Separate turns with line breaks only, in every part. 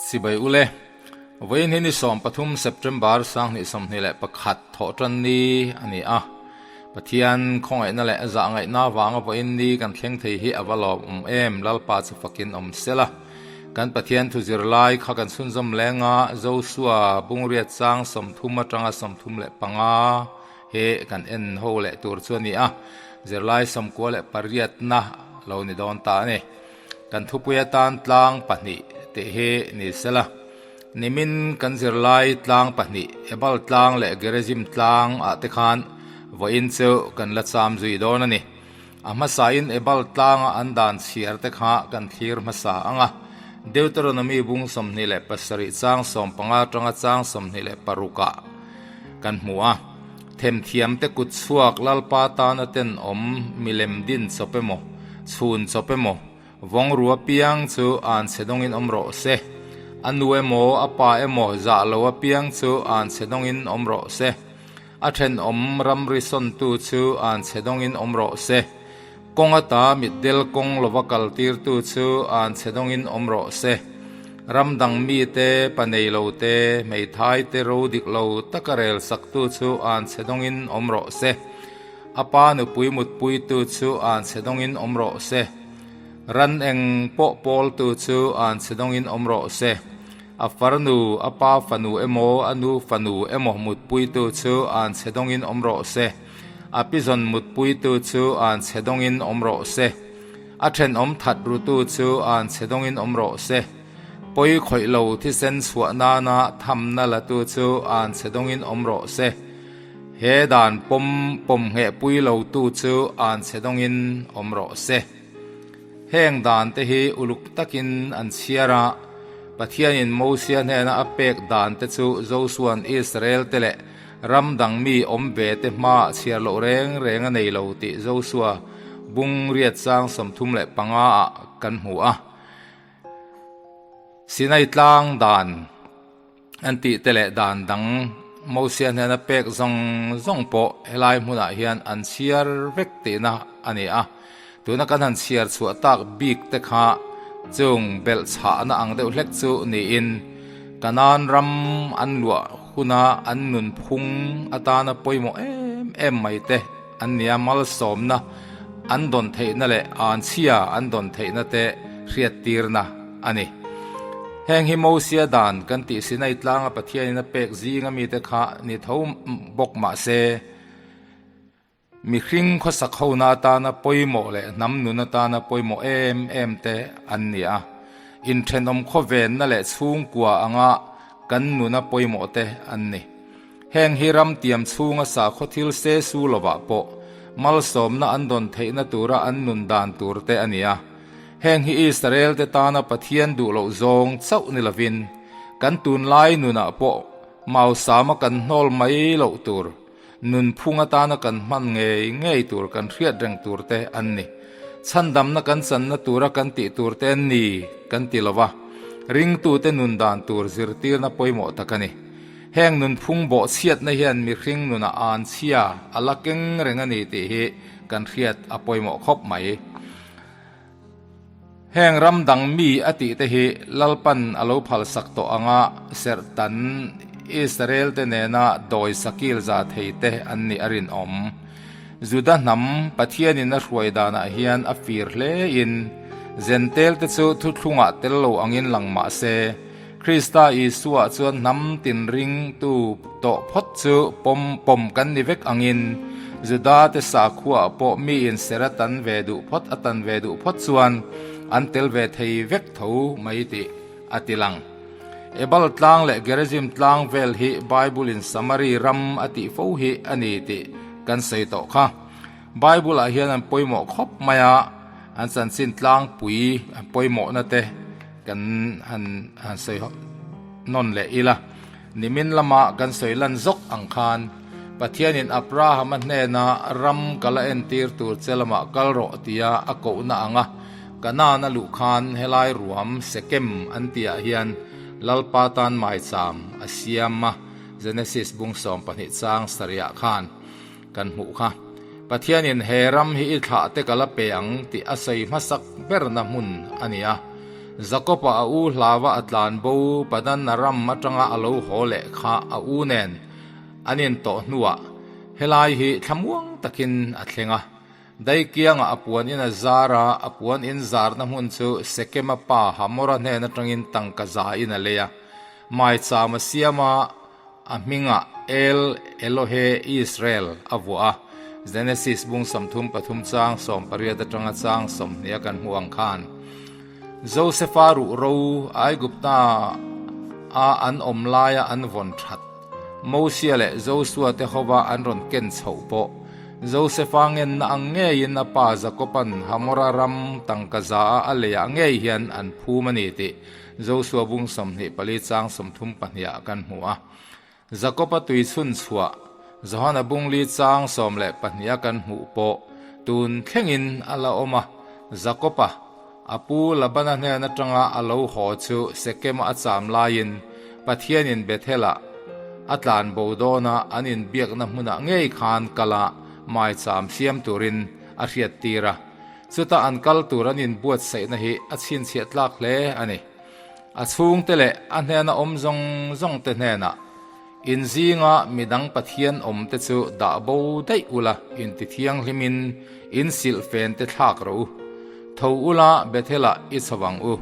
Sibai ule, Vawiin hi ni 13 September 2021 thawhtan ni a ni a. Pathian khawngaihna leh zahngaihna avanga vawiin ni kan thleng thei hi a va lawmawm em, Lalpa chu fakin awm sela. Kan Pathian thu zirlai kha kan chhunzawm leng a, Josua bungriat chang 30 atanga 35 he kan en ho leh tur chu a ni a, zirlai 98na lo ni dawn ta a ni. Kan thupui atan tlang pahnih tih hi ni sela, nimin kan zirlai tlang pahnih Ebal tlang leh Gerizim tlang ah te khan vawiin chu kan la cham zui dawn a ni. A hmasain Ebal tlanga an dan chhiar te kha kan thlir hmasa ang a, Deuteronomy bung 27 chang 15 atanga chang 26 ah kan hmu a. Themthiam te kut chhuak Lalpa tana tenawm milem din chawp emaw, chhun chawp emaw, vawng ru apiang chu an chhe dawngin awm rawh se. A nu emaw, a pa emaw zah lo apiang chu an chhe dawngin awm rawh se. A thenawm ramri sawntu chu an chhe dawngin awm rawh se. Kawng ata mitdel kawng lova kaltirtu chu an chhe dawngin awm rawh se. Ram dang mite, pa nei lo te, hmeithai te ro dik lo taka rel saktu chu an chhe dawngin awm rawh se. A pa nupui mutpuitu chu an chhe dawngin awm rawh se. Ran eng pawh pawltu chu an chhe dawngin awm rawh se. A farnu, a pa fanu emaw, a nu fanu emaw mutpuitu chu an chhe dawngin awm rawh se. A pizawn mutpuitu chu an chhe dawngin awm rawh se. A thenawm that rutu chu an chhe dawngin awm rawh se. Pawi khawih lo thisen chhuah nana thamna latu chu an chhe dawngin awm rawh se. He dan pawm pawm nghehpui lotu chu an chhe dawngin awm rawh se. Heng dan te hi uluk takin an chhiar a, Pathianin Mosia hnena a pek dan te chu Josua'n Israel te leh Ram dang mi awm ve te hmaah chhiar loh reng reng a nei lo tih Josua bung riat chang 35 ah kan hmu a. Sinai tlang dan an tih te leh dan dang Mosia hnena pek zawng zawng pawh helai hmunah hian an chhiar vek tihna a ni a. Tuna kan han chhiar chhuah tak bik te kha chung belh chhahna ang deuh hlek chu niin Kanaan ram an luah huna an nunphung atana pawimawh em em mai te an nia malsawmna an dawn theihna leh anchhia an dawn theihna te hriattirna a ni. Heng hi Mosia dan kan tih Sinai tlanga Pathianin a pek zinga mite kha ni tho bawk mah se, Mihring khawsak hona atana pawimawh leh hnam nun atana pawimawh em em te an ni a. Inthenawm khawvenna leh chhungkua anga kan nuna pawimawh te an ni. Heng hi ram tiam chhunga sakhaw thil se su lovah pawh malsawmna an dawn theihna tura an nun dan tur te a ni a. Heng hi Israel te tana Pathian duh loh zawng chauh ni lovin kan tunlai nunah pawh mausama kan hnawl mai loh tur Nunphung atana kan hman ngei ngei tur kan hriat reng tur te an ni. Chhandamna kan channa tura kan tih tur te an ni kan ti lo va, ringtute nun dan tur zirtirna pawimawh tak a ni. Heng nunphung bawhchhiatna hian mihring nunah an chhia a la keng reng a ni tih hi kan hriat a pawimawh khawp mai. Heng ram dang mi a tih te hi Lalpan a lo phalsak tawh anga serhtan Israel te nena dawi sakil za thei te an nih a rinawm. Juda hnam Pathianin a hruai danah hian a fir hle in Zentel te chu thuthlungah tel lo angin lang mah se, Krista Isua chuan hnam tinringtu tawh phawt chu pawm pawm kan ni vek angin Juda te sakhuaah pawh miin ser a tan ve duh phawt a tan ve duh phawt chuan an tel ve thei vek tho mai tih a ti lang. Ebal tlang leh Gerizim tlang vel hi Bible-in Samari ram a tih fo hi a ni tih kan sawi tawh kha. Bible-ah hian an pawimawh khawp mai a, an chanchin tlangpui an pawimawhna te kan han han sawi nawn leh ila. Nimin lama kan sawi lan zawk ang khan Pathianin Abrahama hnena ram kala entir tur che lamah kal rawh tia a kohna anga Kanaan a luh khan helai ruam Sekem an tihah hian Lalpa tan maicham a siam a, Genesis bung 12 chang sarihah khan. Kan hmuh kha. Pathianin he ram hi i thlah te ka la pe ang tih a sawi hmasak berna hmun a ni a. Jakob-a a u hlava a tlan bo Padanaram atanga a lo haw leh kha a u nen an intawh hnuah helai hi thlamuang takin a thleng a. Daikiangah a puan in a zar a, a puan in zarna hmun chu Sekema pa Hamora hnen atangin tangka za in a lei a. Maicham a siam a, a hmingah El Elohe Israel a vuah a, Genesis bung 33 chang 18 atanga chang 20 a kan hmuh ang khan. Josefa ruhro Aigupta a an awm laia an vawn that Mosia leh Josua te hova an rawn ken chhoh pawh Josefa ngenna ang ngeiin a pa Jakoban Hamora ram tangka za a a leiah ngei hian an phum a ni tih Josua bung 24 chang 32 ah kan hmu a. Jakoba tui chhun chhuah Johana bung li chang 12 a kan hmuh pawh tun thlengin a la awm a. Jakoba A pu Labana hnen atanga a lo haw chu Sekema a cham laiin Pathianin Bethel-ah a tlan bo dawn a, an inbiakna hmunah ngei khan kal a maicham siam turin a hriattir a. Chuta an kal tur an inbuatsaihna hi a chhinchhiah tlak hle a ni. A chhungte leh a hnena awm zawng zawngte hnenah In zinga midang Pathian awmte chu dah bo daih ula intithianghlimin in silhfen te thlak rawh u. Tho ula Bethel-ah i chho ang u.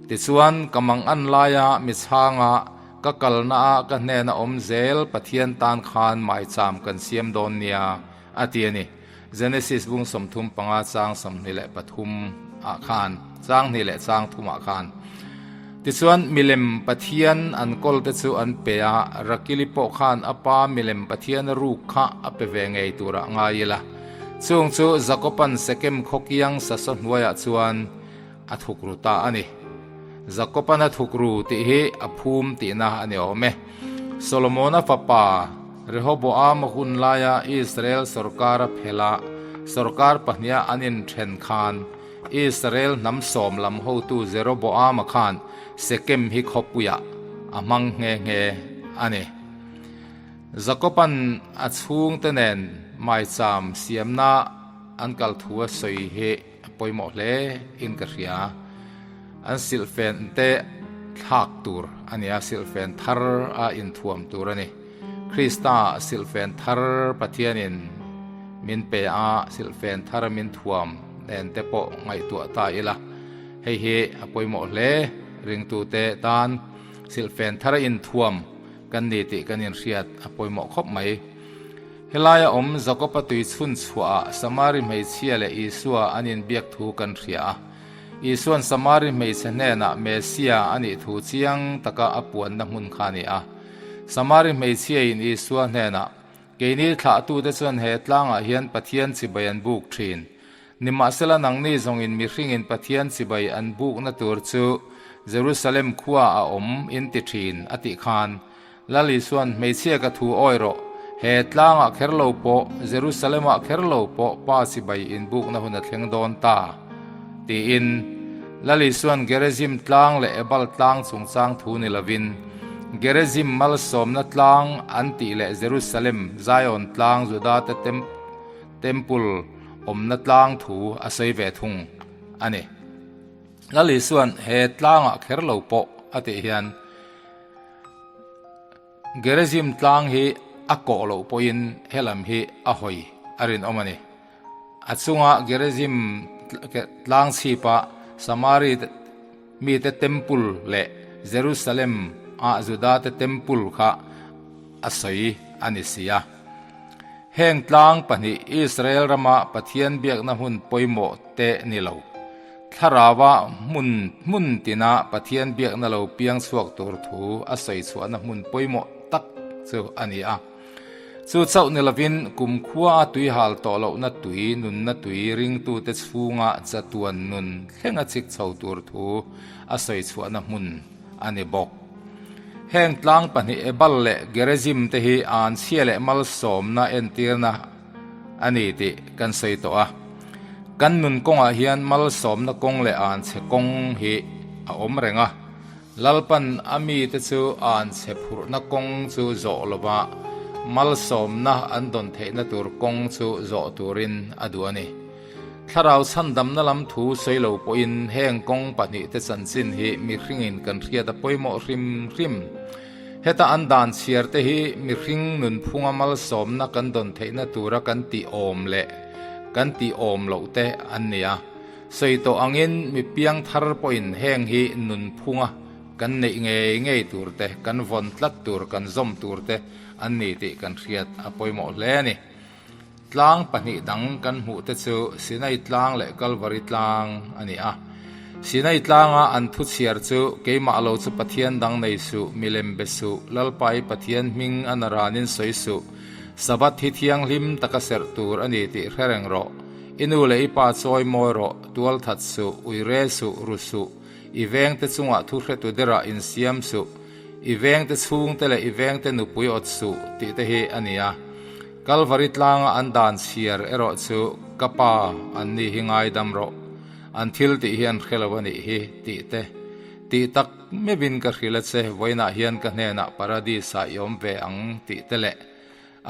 Tichuan, ka mangan laia mi chhanga ka kalnaah ka hnena awm zel Pathian tan khan maicham kan siam dawn nia, a ti a ni. Genesis bung 35 chang 23 ah khan, chang hnih leh chang thum ah khan. Tichuan, milem Pathian an kawl te chu an pe a, Rakili pawh khan a pa milem Pathian a ruk kha a pe ve ngei turah ngai ila. Chung chu Jakoban Sekem khawkiang sasaw hnuaiah chuan a thukru ta a ni. Jakoban a thukru tih hi a phum tihna a ni awm e. Solomona fapa Rehoboama hun laia Israel sawrkar a phelh a, sawrkar pahniha an inthen khan Israel hnam sawm lam hotu Jeroboama khan Sekem hi khawpuiah a hmang nghe nghe a ni. Jakoban a chhungte nen maicham siamna an kal thu a sawi hi A pawimawh hle in ka hria. An silhfen te thlak tur a ni a, silhfen thar a inthuam tur a ni. Krista silhfen thar Pathianin min pe a, silhfen thar min thuam nen te pawh ngaihtuah ta ila. Hei hi a pawimawh hle ringtute tan silhfen thar a inthuam kan ni tih kan inhriat a pawimawh khawp mai. Helaia awm Jakoba tui chhun chhuahah Samari hmeichhia leh Isua an inbiak thu kan hria a. Isua'n Samari hmeichhe hnenah Mesia a nih thu chiang taka a puanna hmun kha a ni a. Samari hmeichhiain Isua hnenah, Keini thlahtute chuan he tlangah hian Pathian chibai an buk thin. Nimahsela nangni zawngin mihringin Pathian chibai an bukna tur chu Jerusalem khua a awm in ti thin, a tih khan Lal Isua'n hmeichhia ka thu awi rawh, he tlangah kher lo pawh, Jerusalem-ah kher lo pawh Pa chibai inbukna hun a thleng dawn ta, tiin Lal Isua'n Gerizim tlang leh Ebal tlang chungchang thu ni lovin, Gerizim malsawmna tlang an tih leh Jerusalem, Zion tlang, Judate Temple awmna tlang thu a sawi ve thung a ni. Lal Isua'n he tlangah kher lo pawh a tih hian, Gerizim tlang hi a kawh loh pawhin helam hi a hawi a rinawm a ni. A chunga Gerizim tlang chhipa Samari mite temple leh Jerusalem ah Judate temple kha a sawi a ni si a. Heng tlang pahnih Israel rama Pathian biakna hmun pawimawh te ni lo. Thlarauva hmun hmun tina Pathian biakna lo piang chhuak tur thu a sawi chhuahna hmun pawimawh tak chu a ni a. Chu chauh ni lovin kumkhua a tui hal tawh lohna tui nunna tui ringtute chhunga chatuan nun thlenga chik chho tur thu a sawi chhuahna hmun a ni bawk. Heng tlang pahnih Ebal leh Gerizim te hi anchhia leh malsawmna entirna a ni tih kan sawi tawh a. Kan nun kawngah hian malsawmna kawng leh anchhe kawng hi a awm reng a. Lalpan a mite chu anchhe phurhna kawng chu zawh lova malsawmna an dawn theihna tur kawng chu zawh turin a duh a ni. Thlarau chhandamna lam thu sawi lo pawhin heng kawng pahnihte chanchin hi mihringin kan hriat a pawimawh hrim hrim. Heta an dan chhiar te hi mihring nunphunga malsawmna kan dawn theihna tura kan tih awm leh kan tih awm loh te an ni a. Sawi tawh angin mi piangthar pawhin heng hi nunphunga kan neih ngei ngei tur te, kan vawn tlat tur, kan zawm tur te an ni tih kan hriat a pawimawh hle a ni. Tlang pahnih dang kan hmuh te chu Sinai tlang leh Kalvari tlang a ni a. Sinai tlanga an thu chhiar chu, Keimah lo chu Pathian dang nei suh, milem be suh, Lalpa i Pathian hming a naranin sawi suh, Sabbath hi thianghlim taka serh tur a ni tih hre reng rawh, i nu leh i pa chawi mawi rawh, tual that suh, ui re suh, ru suh, i vengte chungah thu hretu derah insiam suh, i vengte chhungte leh i vengte nupui awt suh tih te hi a ni a. Kalvari tlanga an dan chhiar erawh chu ka pa an ni hi ngaidam rawh, an thil tih hi an hre lo a nih hi tih te tih tak meuhin ka hrilh a che, vawiinah hian ka hnenah Paradis-ah i awm ve ang tih te leh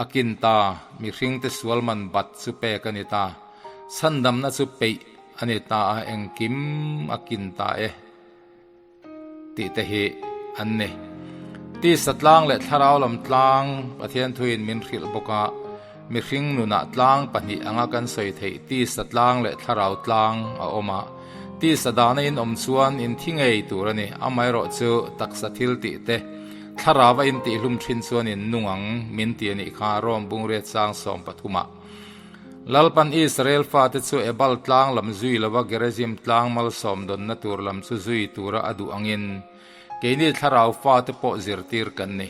a kin ta, mihringte sual man bat chu pek a ni ta, chhandamna chu peih a ni ta a, engkim a kin ta e. Tih te hi an ni. Tisa tlang leh thlarau lam tlang Pathian thuin min hrilh bawk a, mihring nunah tlang pahnih anga kan sawi theih tisa tlang leh thlarau tlang a awm a. Tisa dana in awm chuan in thi ngei tur a ni, amaherawh chu taksa thil tih te, thlarau a in tihhlum thin chuan in nung ang min ti a nih kha Rome bungriat sang 13 ah. Lalpan Israel fate chu Ebal tlang lam zui lova Gerizim tlang malsawm dawnna tur lam chu zui tura a duh angin keini thlarau fate pawh zirtir kan ni.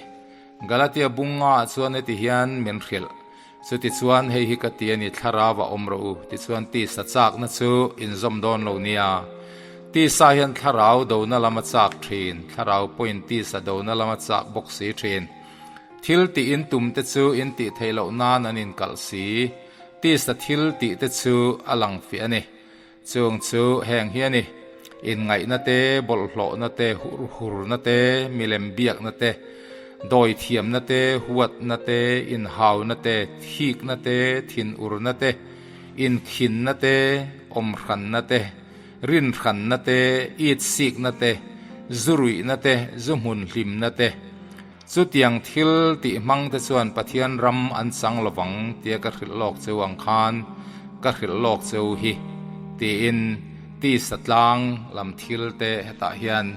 Galatia bunga ah chuan heti hian min hrilh, Chutichuan hei hi ka ti a ni, thlarau a awm rawh u, tichuan tisa chakna chu inzawm dawn lo nia. Tisa hian thlarau dona lam a chak thin, thlarau pawhin tisa dona lam a chak bawk si thin. Thil tih in tum te chu in tih theih loh nan an inkalh si. Tisa thil tih te chu a lang fiah a ni. Chung chu heng hi a ni, inngaihna te, bawlhhlawhna te, hurhurna te, milem biakna te, dawithiamna te, huatna te, inhauna te, thikna te, thinurna te, inkhinna te, awmhranna te, rinhranna te, itsikna te, zuruihna te, zuhmun hlimna te. Chutiang thil tih hmang te chuan Pathian ram an chang lovang tia ka hrilh lawk cheu ang khan ka hrilh lawk cheu hi tiin tisa tlang lam thil te hetah hian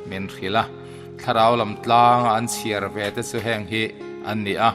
min hrilh a, thlarau lam tlanga an chhiar ve te chu heng hi an ni a.